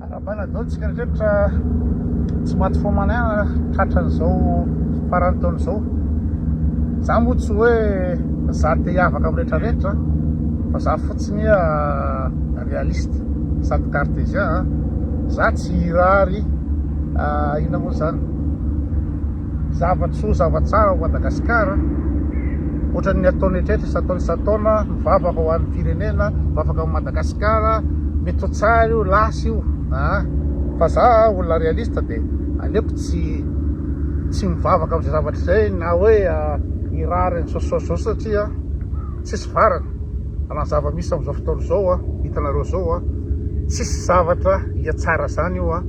Arahabaina daholo tsika rehetra tsy maty fo aman'aina tratran'izao faran'ny taona izao. Za moa tsy hoe za te hiavaka amin'ny rehetra rehetra fa za fotsiny réaliste sady cartésien. Za tsy hirary inona moa zany zava-tsoa zava-tsara ao Madagasikara ohatran'ny ataony rehetra isan-taona isan-taona mivavaka ho an'ny firenena mivavaka amin'i Madagasikara mety ho tsara io lasa io a fa za olona réaliste dia aleoko tsy tsy mivavaka amin'izay zavatra izay na hoe hirary an'izao sy izao satria tsisy varana raha ny zava-misy amin'izao fotoana izao a hitanareo izao a tsisy zavatra hihatsara zany io a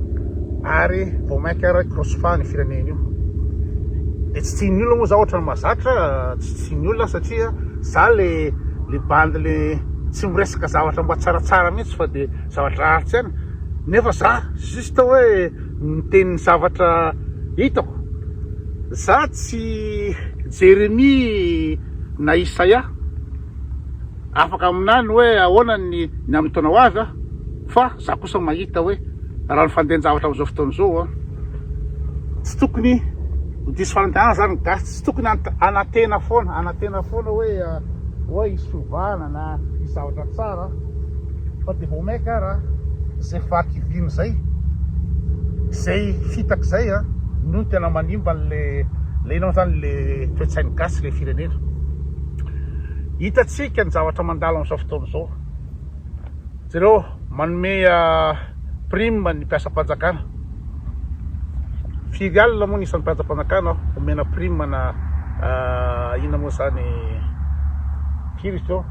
ary vao mainka ary hikorosofahana io firenena io dia tsy tian'ny olona moa za ohatran'ny mahazatra tsy tian'ny olona satria za le le bandy le tsy miresaka zavatra mba tsaratsara mihitsy fa dia zavatra ratsy ihany nefa za juste hoe miteny ny zavatra hitako za tsy Jeremie na Isaia afaka aminany hoe ahoana ny ny amin'ny taona ho avy aho fa za kosa mahita hoe raha ny fandehan-javatra amin'izao fotoana izao an tsy tokony ho diso fanantenana zany ny gasy tsy tokony hanantena foana hanantena foana hoe hoe hisy fiovana na hisy zavatra tsara fa dia vao mainka ara izay fahakiviana izay izay fitaka izay an no tena manimba an'le le inona moa zany le toe-tsain'ny gasy le firenena. Hitantsika ny zavatra mandalo amin'izao fotoana izao. Jereo, manome prime ny mpiasam-panjakana. Firy alina moa ny isan'ny mpiasam-panjakana omena prime na inona moa izany firy izy teo?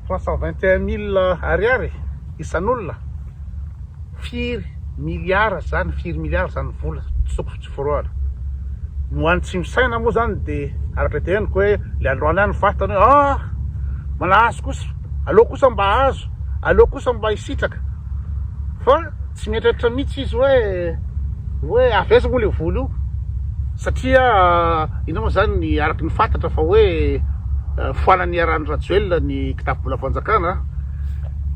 321 mille ariary isan'olona. Firy milliards zany, firy milliards zany vola tsy tokony tsy forohana. Ny ho an'ny tsy misaina moa zany de araka le teneniko hoe le androany ihany ny fantany hoe ah manahazo kosa, aleo kosa mba hahazo, aleo kosa mba hisitraka. Fa tsy mieritreritra mihitsy izy hoe hoe avy aiza moa le vola io satria inona moa zany ny araka ny fantatra fa hoe foanan'i Randry Rajoelina ny kitapo-bolam-panjakana.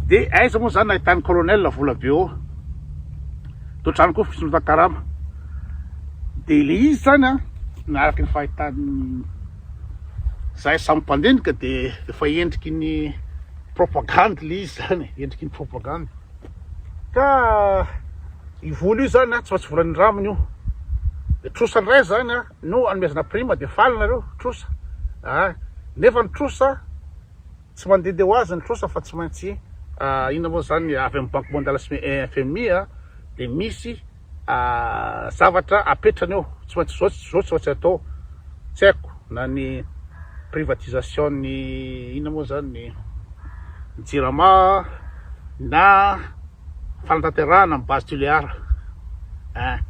Dia aiza moa zany nahitan'ny colonel vola be eo? Dia ohatrany koa fisondrotan-karama. Dia le izy zany an, na araka ny fahitan'ny zahay samy mpandinika dia efa endriky ny propagandy le izy zany, endriky ny propagandy. Ka io vola io zany an, tsy maintsy vola nindraminy io. Dia trosa indray zany an, no anomezana prime dia faly nareo, trosa. Ah, nefa ny trosa Tsy mandehandeha ho azy ny trosa fa tsy maintsy inona moa izany avy amin'ny banque mondiale sy FMI dia misy zavatra apetrany eo, tsy maintsy izao izao tsy maintsy atao, tsy haiko na ny privatisation ny inona moa izany ny jirama na fanatanterahana ny base Tulear ein.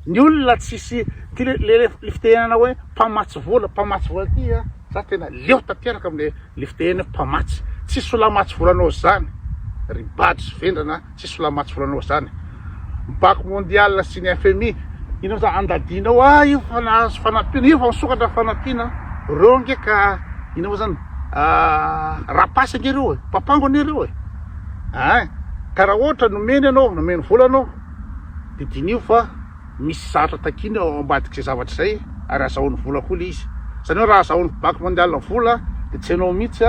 Ny olona tsisy ty le le fitenenana hoe mpamatsy vola mpamatsy vola ty a, za tena leo tanteraka amle le fitenenana hoe mpamatsy, tsisy olona hamatsy vola anao zany ry bado sy vendrana tsisy olona hamatsy vola anao zany, banque mondiale sy ny FMI inona zany andadianao ah io fa nahazo fanampiana io fa misokatra fanampiana, reo ange ka inona moa zany rapasy ange reo e, papango anie reo e, ein ka raha ohatra nomeny ianao nomeny vola anao dia diniho fa misy zavatra takiana ao ambadik'izay zavatra izay ary azahoany vola koa ilay izy. Izany hoe raha azahoan'ny Banque Mondiale vola dia tsy ianao mihitsy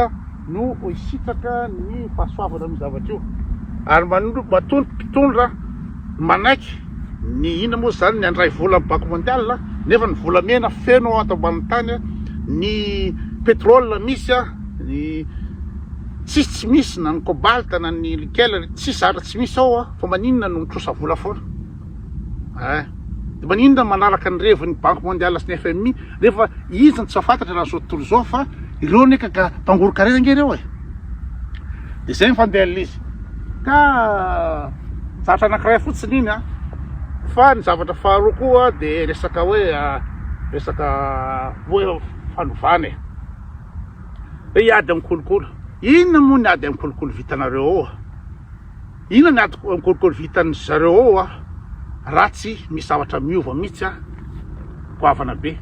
no hisitraka ny fahasoavana amin'io zavatra io. Ary matoa ny mpitondra manaiky ny inona moa izany ny handray vola amin'ny Banque Mondiale nefa ny volamena feno ato ambanin'ny tany, ny pétrole misy, ny tsisy tsy misy na ny cobalt na ny nickel, tsisy zavatra tsy misy ao. Fa maninona no mitrosa vola foana eh? De maninona manaraka ny revin'ny banque mondiale sy ny FMI rehefa izy no tsy fantatra raha zao tontolo izao fa ireo anie ka ka mpangoro-karena ange ireo e. De zay ny fandehan'ilay izy. Ka zavatra anankiray fotsiny iny an. Fa ny zavatra faharoa koa de resaka hoe resaka hoe fanovana e. Hoe hiady amin'ny kolikoly. Inona moa ny ady amin'ny kolikoly vitanareo ao? Inona ny ady kolikoly vitan'ny zareo ao a raha tsy misy zavatra miova mihitsy a goavana be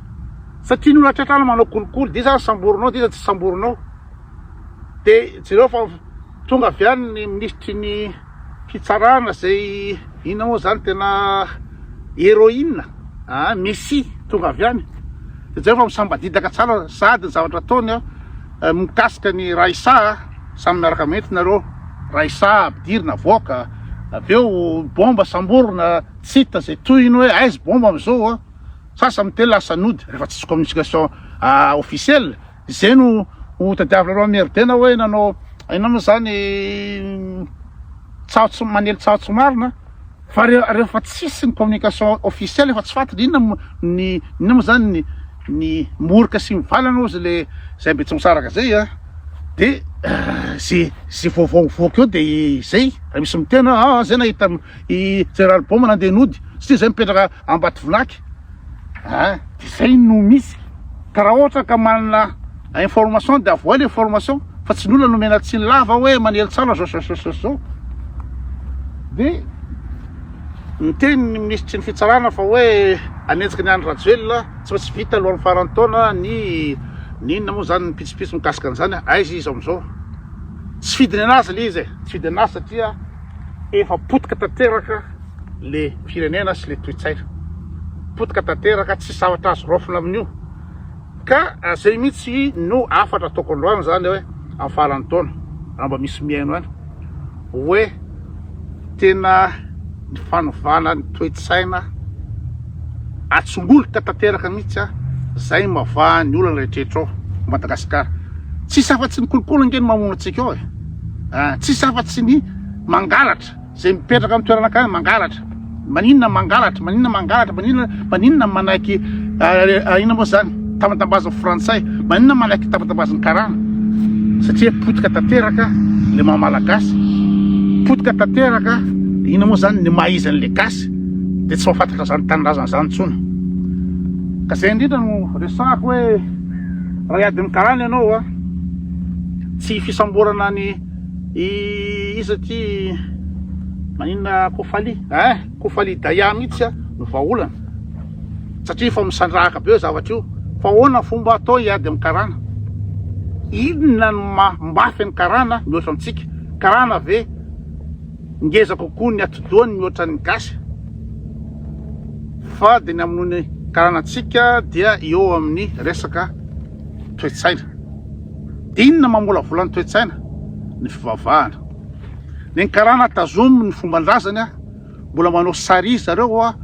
satria ny olona tratrana manao kolikoly de iza samborinao de iza tsy samborinao de jereo fa tonga avy any ny minisitry ny fitsarana zay inona moa zany tena héroïne ah messie tonga avy any de jereo fa misambadidaka tsara sady ny zavatra ataony a mikasika ny Raissa samy miaraka mihitsy nareo Raissa ampidirina avoaka avy eo bomba samborina tsy hita zay tohiny hoe aiza bomba amizao a sasa miteny lasa nody rehefa tsisy communication officielle Izay no ho tadiavinareo amin'ny RD na hoe nanao inona moa zany tsaho tsy manely tsaho tsy marina fa rehefa tsisy ny communication officielle efa tsy fantatra inona ny inona moa zany ny ny morika sy mivalana ozy le zay mbe tsy misaraka zay a de ze ze vaovao mivoaka eo de zay raha misy miteny hoe ah zay nahita i Général Boma nandeha nody satria zay mipetraka Ambatovinaky ah de zay no misy. Ka raha ohatra ka manana information de avoay le information fa tsy ny olona nomena tsiny lava hoe manely tsara zao zao zao zao. De niteny ny minisitry ny fitsarana fa hoe hanenjika ny Andry Rajoelina tsy maintsy vita alohan'ny faran'ny taona ny ny inona moa zany ny pitsopitso mikasika an'izany, aiza izy amin'izao? Tsy fidiny anazy le izy e, tsy fidiny anazy satria efa potika tanteraka le firenena sy le toe-tsaina. Potika tanteraka, tsisy zavatra azo raofina amin'io. Ka zay mihitsy no hafatra ataoko androany zany hoe amin'ny faran'ny taona, raha mba misy mihaino any, hoe tena ny fanovana ny toe-tsaina atsongoloka tanteraka mihitsy a, zay mavaha ny olana rehetrarehetra ao Madagasikara. Tsisy afa-tsy ny kolikoly ange no mamono antsika ao e. Tsisy afa-tsy ny mangalatra. Zay mipetraka amin'ny toerana akany mangalatra. Maninona mangalatra? Maninona mangalatra? Maninona maninona manaiky inona moa zany? Tambatambazan'ny frantsay. Maninona manaiky tambatambazan'ny karana? Satria potika tanteraka le maha malagasy. Potika tanteraka inona moa zany ny maha izy an'le gasy dia tsy mahafantatra zany tanindrazana zany intsony. Ka zay indrindra no resahako hoe raha hiady amin'ny karana ianao a, tsy fisamborana ny I iza ty maninona Kofali eh Kofali Daya mihitsy a no vahaolana satria efa misandrahaka be io zavatra io fa ahoana fomba atao hiady amin'ny karana inona no maha mafy ny karana mihoatra amintsika karana ve ngeza kokoa ny atidohany mihoatra ny gasy fa dia ny amonoany karana antsika dia eo amin'ny resaka toe-tsaina Inona mamolavola ny toe-tsaina? Ny fivavahana. Ny karana tazomy ny fomban-drazany a, mbola manao sari zareo a,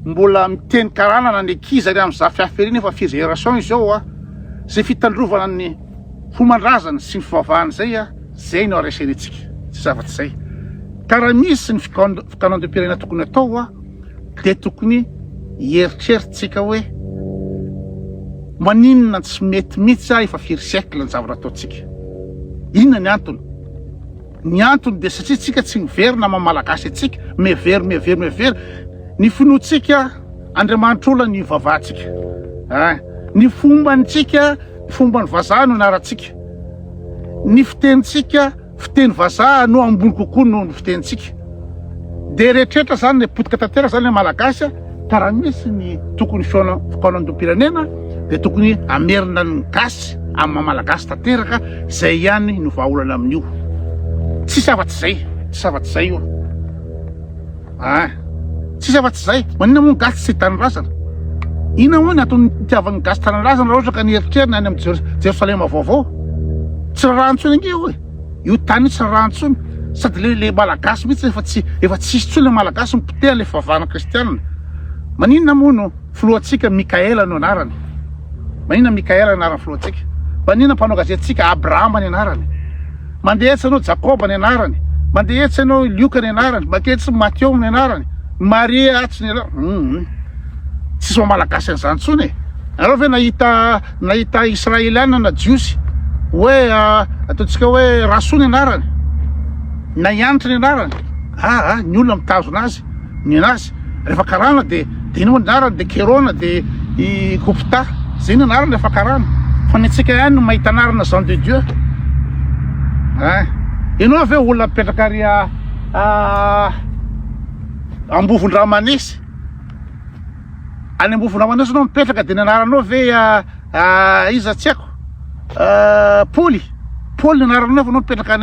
mbola miteny karana na ny ankizy ary amin'ny zafiafy ery nefa firy génération izao a, zay fitandrovana ny fomban-drazany sy ny fivavahana zay a, zay no aresena antsika, tsy zavatra izay. Ka raha misy ny fikaonandoham-pirenena tokony atao a, dia tokony hieritreritsika hoe maninona tsy mety mihitsy aho efa firy siècle ny zavatra ataontsika. Inona ny antony? Ny antony dia satria tsika tsy miverina maha malagasy antsika, mihevery mihevery mihevery ny finoantsika Andriamanitra olona ny ivavahantsika. Ah, ny fombantsika fomban'ny vazaha no anarantsika. Ny fitenintsika Fiteny vazaha no ambony kokoa noho ny fitenintsika. Dia rehetrrehetra zany le potika tanteraka zany le malagasy a, ka raha misy ny tokony fikaonandoham-pirenena dia tokony hamerina ny gasy amin'ny maha malagasy tanteraka, zay ihany no vahaolana amin'io. Tsisy afa-tsy zay, tsisy afa-tsy zay io. Ah, tsisy afa-tsy zay. Maninona moa ny gasy tsy tia tanindrazana? Inona moa ny antony itiavan'ny gasy tanindrazana raha ohatra ka ny eritreriny any amin'ny Jerosalema vaovao? Tsy rarahany intsony ange io e. Io tany io tsy rarahany intsony. Sady le le malagasy mihitsy efa tsy efa tsisy intsony le malagasy mipoteha le fivavahana kristianina. Maninona moa no filohantsika Mikaela no anarany? Maninona Mikaela ny anaran'ny filohantsika? Maninona mpanao gazetintsika Abrahama ny anarany? Mandeha etsy ianao Jakoba ny anarany, mandeha etsy ianao Lioka ny anarany, mandeha etsy Matio ny anarany, Maria atsy ny anarany. Hum. Tsisy maha malagasy an'izany intsony e. Nareo ve nahita nahita Israeliana na Jiosy hoe ataontsika hoe Rasoa ny anarany na Ianitra ny anarany? Ah, ah, ny olona mitazona azy. Ny anazy rehefa karana de de ino moa ny anarany de kerona de i kopta zay ny anarany rehefa karana fa ny antsika ihany no mahita anarana Jean de Dieu hein ianao ve olona mipetraka ary Ambovondramanesy any Ambovondramanesy anao mipetraka de ny anaranao ve iza tsy haiko Paoly Paoly ny anaranao nefa anao mipetraka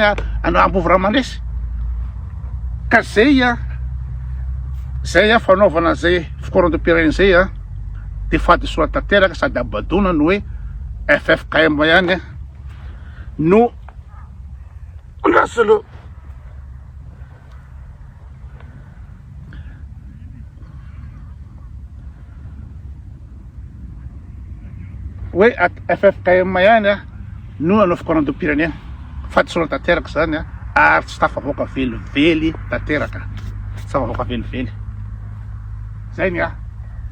any Ambovondramanesy. Ka zay a, zay a fanaovana zay fikorontam-pirenena zay a, de fahadisoana tanteraka sady habadoana ny hoe ffkm ihany no andraso aloha. Hoe ffkm ihany no nanao fikaonandoham-pirenena. Fahadisoana tanteraka izany ary tsy tafavoaka velively tanteraka. Tsy tafavoaka velively. Izay ny ahy.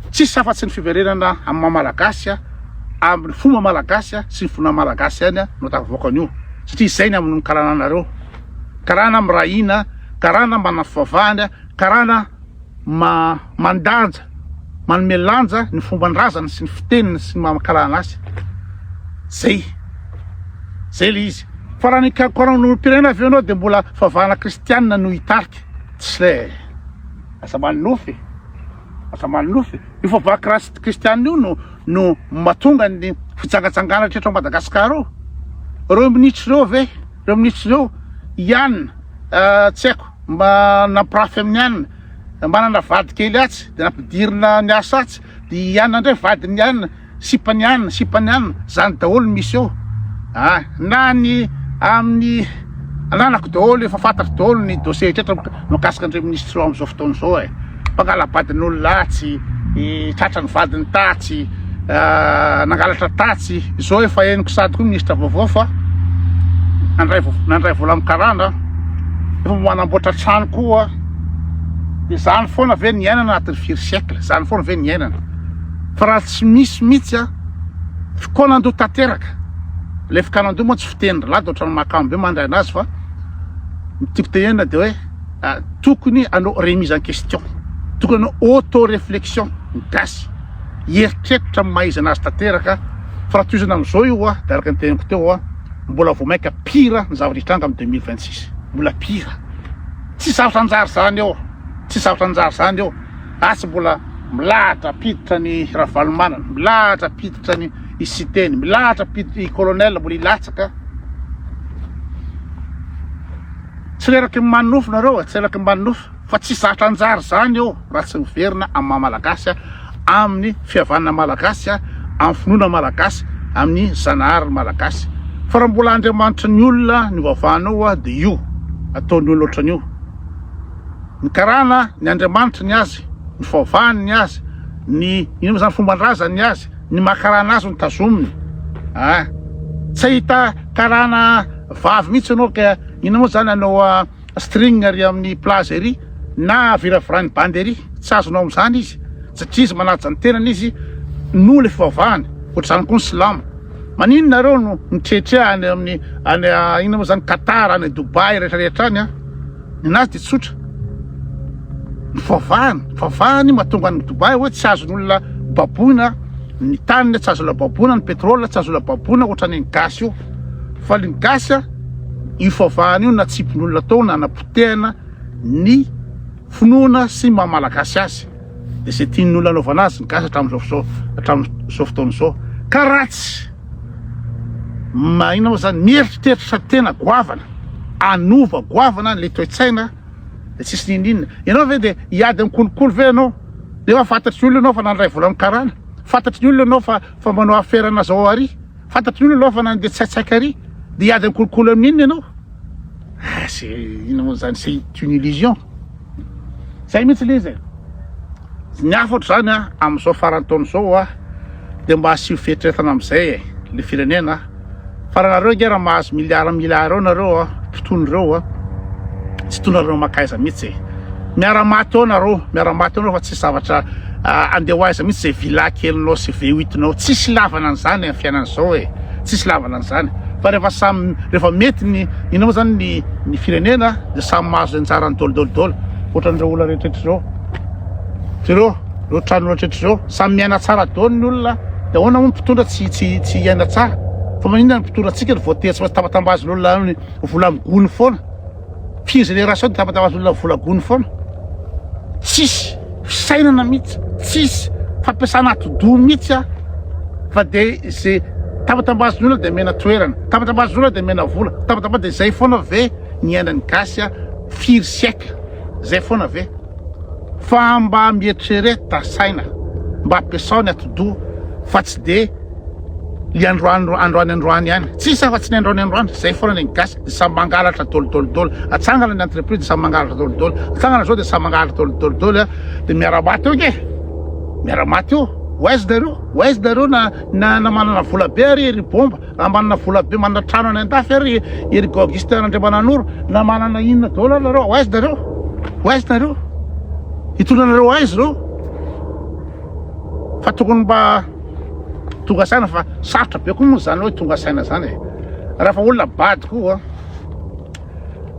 Tsisy afa-tsy ny fiverenana amin'ny maha malagasy, amin'ny fomba malagasy sy ny finoana malagasy ihany no tafavoaka an'io. Satria izay ny amin'ny karana anareo. Karana miray hina, karana manana fivavahana, karana ma mandanja, manome lanja ny fomban-drazany sy ny fiteniny sy ny maha karana azy. Zay. Zay le izy. Fa raha ny karan'olom-pirenena avy eo ianao dia mbola fivavahana kristianina no hitarika. Tsy le. Aza manonofy e. Aza manonofy e. Io fivavahana kristianina io no no mahatonga ny fijangajangana rehetra ao Madagasikara ao. Ireo minisitra ireo ve? Ireo minisitra ireo, i Anna, tsy haiko, mba nampirafy amin'i Anna, manana vady kely atsy, dia nampidirina niasa atsy, dia i Anna indray vadin'i Anna, sipan'i Anna, sipan'i Anna, zany daholo no misy eo. Ah, na ny amin'ny ananako daholo, efa fantatro daholo ny dossier rehetra mikasika an'ireo minisitra ireo amin'izao fotoana izao e. Mpangalabadin'olona atsy, tratra ny vadiny tatsy, nangalatra tatsy, izao efa henoko sady koa minisitra vaovao fa nandray nandray vola amin'ny karana, efa manamboatra trano koa, dia zany foana ve ny iainana anatin'ny firy siècle, zany foana ve ny iainana, fa raha tsy misy mihitsy a, fikaonandoha tanteraka, le fikaonandoha moa tsy fitenin-dry lahy dia ohatran'ny mahakamo be mandray anazy fa ny tiako tenenina dia hoe tokony hanao remise en question, tokony hanao auto réflexion ny gasy, hieritreritra amin'ny maha izy anazy tanteraka, fa raha tohizana amin'izao io a, dia araka ny teneniko teo a, mbola vao mainka pire ny zavatra hitranga amin'ny 2026, mbola pire, tsy zavatra hanjary izany eo, tsy zavatra hanjary izany eo, atsy mbola milahatra hampiditra ny Ravalomanana, milahatra hampiditra ny i Siteny, milahatra hampiditra i Colonel mbola hilatsaka. Tsy reraky ny manonofy nareo e, tsy reraky ny manonofy fa tsy zatra anjary zany eo raha tsy miverina amin'ny maha malagasy amin'ny fihavanana malagasy amin'ny finoana malagasy amin'ny zanahary malagasy fa raha mbola andriamanitry ny olona ny vavahanao a de io ataon'ny olona ohatran'io ny karana ny andriamanitry ny azy ny fivavahany ny azy ny ino moa zany fomban-drazany ny azy ny maha karana azy no tazominy a tsy ahita karana vavy mihitsy ianao ka inona moa zany hanao string ary amin'ny plage ery na viraviran'ny bandy ery tsy azonao amin'izany izy satria izy manaja ny tenany izy noho le fivavahany ohatr'izany koa ny silamo maninona nareo no mitretre any amin'ny any inona moa zany Qatar any Dubaï rehetra rehetra any a Ny anazy dia tsotra. Ny fivavahana, ny fivavahany mahatonga an'i Dubaï hoe tsy azon'olona baboina ny taniny, tsy azon'olona baboina ny pétrole, tsy azon'olona baboina ohatran'ny gasy io. Fa ny gasy io fivavahana io natsipin'olona tao nanapotehana ny finoana sy maha malagasy azy. Dia izay tian'ny olona anaovana azy ny gasy hatramin'izao hatramin'izao fotoana izao. Ka ratsy. Ma inona moa zany mieritreritra tena goavana anova goavana le toe-tsaina de tsisy ninoninona ianao ve de hiady amin'ny kolikoly ve ianao nefa fantatry ny olona ianao fa nandray vola amin'ny karana fantatry ny olona ianao fa fa manao aferana zao ary fantatry ny olona ianao fa nandeha tsaitsaika ary de hiady amin'ny kolikoly amin'inona ianao ah c'est inona moa zany c'est une illusion Zay mihitsy le izy e. Ny hafa ohatr'izany a, amin'izao faran'ny taona izao a, dia mba asio fieritreretana amin'izay e, le firenena a. Fa raha nareo ange raha mahazo milliard milliard eo nareo a, mpitony ireo a, tsy tonareo makaiza mihitsy e. Miara-maty eo nareo, miara-maty eo nareo fa tsy zavatra andeha ho aiza mihitsy zay villa kelinao sy V8 nao. Tsisy ilavana an'izany amin'ny fiainana izao e. Tsisy ilavana an'izany. Fa rehefa samy rehefa mety ny inona moa zany ny ny firenena dia samy mahazo anjarany daholo daholo daholo. Ohatran'ireo olona rehetra rehetra ireo. Jereo, ireo trano rehetra rehetra ireo. Samy miaina tsara daholo ny olona. Dia ahoana moa ny mpitondra tsy tsy tsy hiaina tsara? Fa maninona ny mpitondra antsika no voatery tsy maintsy tambatambazin'olona amin'ny vola migony foana? Firy génération dia tambatambazin'olona vola gony foana? Tsisy fisainana mihitsy, tsisy fampiasana atidoha mihitsy a! Fa dia izay tambatambazin'olona dia omena toerana, tambatambazin'olona dia omena vola, tambatamba dia izay foana ve ny iainan'ny gasy a? Firy siècle? Zay foana ve? Fa mba mieritrereta saina, mba ampiasao ny atidoha fa tsy de le androany androany androany ihany. Tsisy afa tsy ny androany androany, zay foana ny gasy de samy mangalatra dôly dôly dôly. Atsangana ny entreprise de samy mangalatra dôly dôly. Atsangana zao de samy mangalatra dôly dôly dôly de miara-maty eo nge. Miara-maty eo. Ho aiza nareo? Ho aiza nareo na na na manana vola be ary ry bomba? Raha manana vola be manana trano any andafy ary i ry Augustin Randriamananoro na manana inona daholo ary nareo, ho aiza nareo? Ho aiza nareo? Hitondra anareo aiza ireo? Fa tokony mba tonga saina fa sarotra be koa moa zany hoe tonga saina zany e. Raha fa olona bado koa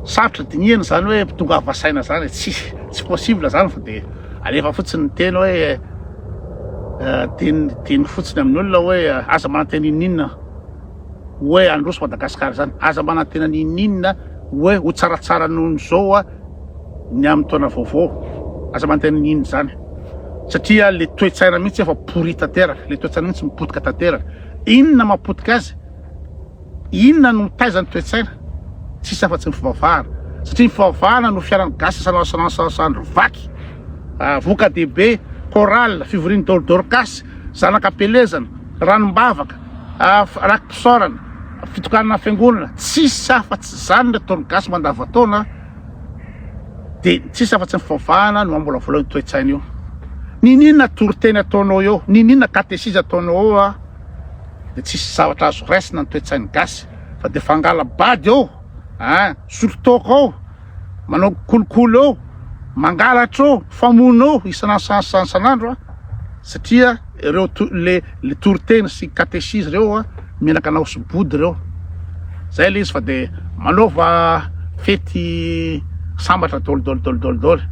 sarotra dinihana zany hoe tonga saina zany e. Tsy tsy possible zany fa de alefa fotsiny ny teny hoe Teny teny fotsiny amin'ny olona hoe aza manantena n'inon'inona hoe handroso Madagascar zany, aza manantena n'inon'inona hoe ho tsaratsara noho ny zao ny amin'ny taona vaovao, aza manantena n'inon'inona zany satria le toe-tsaina mihitsy efa pourri tanteraka, le toe-tsaina mihitsy mipotika tanteraka, inona mahapotika azy? Inona no mitaiza ny toe-tsaina? Tsisy afa-tsy ny fivavahana. Satria ny fivavahana no fiainan'ny gasy isan'andro vaky. Voka-dehibe, chorale, fivorian'ny Dorcas, zanaka am-pielezana, ranombavaka, raki-pisaorana, fitokanana fiangonana. Tsisy afa-tsy izany ny ataon'ny gasy mandavantaona. Dia tsisy afa-tsy ny fivavahana no hamolavola io toe-tsaina io. N'inon'inona toriteny ataonao eo, n'inon'inona katesizy ataonao eo, dia tsisy zavatra azo raisina ny toe-tsain'ny gasy fa dia fangala-bady eo a, misotro toaka ao, manao kolikoly eo, mangalatra eo, mifamono eo isan'andro isan'andro isan'andro a, satria ireo le le toriteny sy katesizy ireo a menaka anao sy body ireo, zay le izy fa dia manaova fety sambatra daholo daholo daholo daholo.